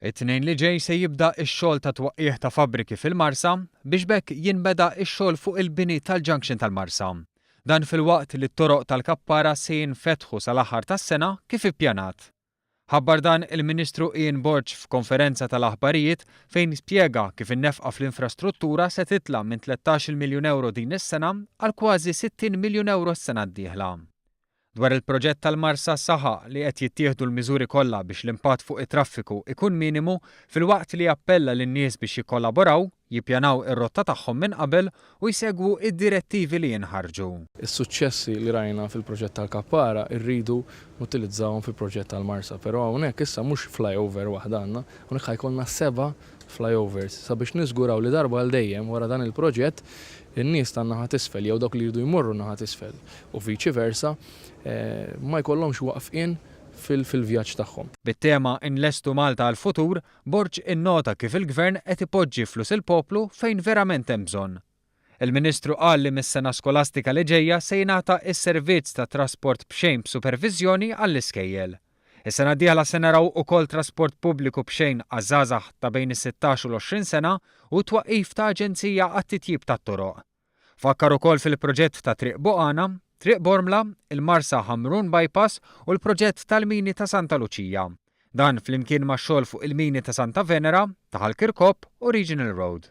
It-Tnejn li ġej se jibda x-xogħol ta' twaqqigħ ta' fabbriki fil-Marsa biex b'hekk jinbeda x-xogħol fuq il-bini tal-junction tal-Marsa. Dan filwaqt li t-toroq tal-Kappara se jinfetħu sal-aħħar tas-sena kif ippjanat. Ħabbar dan il-Ministru Ian Borg f'konferenza tal-aħbarijiet fejn spjega kif in-nefqa fl-infrastruttura se titla' minn 13-il miljun ewro din is-sena għal kważi 60 miljun ewro s-sena d-dieħla. Dwar il-proġett tal-Marsa saħaq li qed jittieħdu l-miżuri kollha biex l-impatt fuq it-traffiku ikun minimu filwaqt li appella lin-nies biex jikkollaboraw, jippjanaw ir-rotta tagħhom minn qabel u jsegwu d-direttivi li jinħarġu. Is-suċċessi li rajna fil-proġett tal-Kappara rridu nutilizzawhom fil-proġett tal-Marsa, però hawnhekk issa mhux flyover waħda għandna, hawnhekk ħa jkollna seba' flyovers sabiex niżguraw li darba għal dejjem wara dan il-proġett in-nies tan-naħa t'isfel jew dawk li jridu jmorru n-naħa t'isfel u viċi versa ma jkollhomx waqfien fil-vjaġġ tagħhom. Bit-tema Inlestu Malta għall-Futur, Borg innota kif il-Gvern qed ipoġġi flus il-poplu fejn verament hemm bżonn. Il-Ministru qal li mis-sena skolastika li ġejja se jingħata s-servizz ta' trasport b'xejn b'superviżjoni għall-iskejjel. Is-sena d-dieħla se naraw ukoll trasport pubbliku b'xejn għaż-żgħażagħ ta' bejn is-sittax u l-20 sena u t-twaqqif ta' aġenzija għat-titjib tat-toroq. Fakkar ukoll fil-proġett ta' Triq Buqana, Triq Bormla, il-Marsa Ħamrun Bypass u l-proġett tal-mini ta' Santa Luċija. Dan flimkien max-xogħol fuq il-mini ta' Santa Venera, ta' Ħal Kirkop u Regional Road.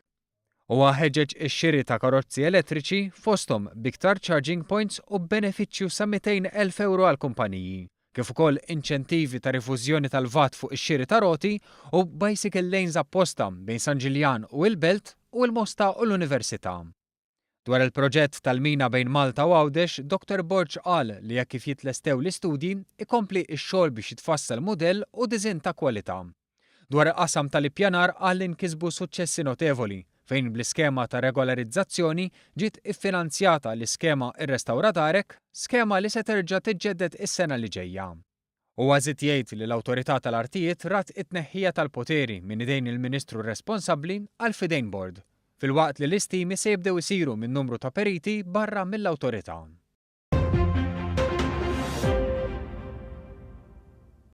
Huwa ħeġġeġ ix-xiri ta' karozzi elettriċi, fosthom b'iktar charging points u b'benefiċċju sa 200,000 ewro għall-kumpaniji, kif ukoll inċentivi ta' rifużjoni tal-VAT fuq ix-xiri ta' roti u bicycle lanes apposta bejn San Ġiljan u l-Belt u l-Mosta u l-Università. Dwar il-proġett tal-mina bejn Malta u Għawdex, Dottor Borg qal li hekk kif jitlestew l-istudji, ikompli x-xogħol biex jitfassal mudell u diżinn ta' kwalità. Dwar il-qasam tal-ippjanar qal li nkisbu suċċessi notevoli, fejn bl-iskema ta' regolarizzazzjoni ġiet iffinanzjata l-iskema Irrestawra Darek, skema li se terġa' tiġġedded is-sena li ġejja. Huwa żied jgħid li l-Awtorità tal-Artijiet rat it-tneħħija tal-poteri minn idejn il-Ministru responsabbli għal f'idejn bord, filwaqt li l-istimi se jibdew isiru minn numru ta' periti barra mill-Awtorità.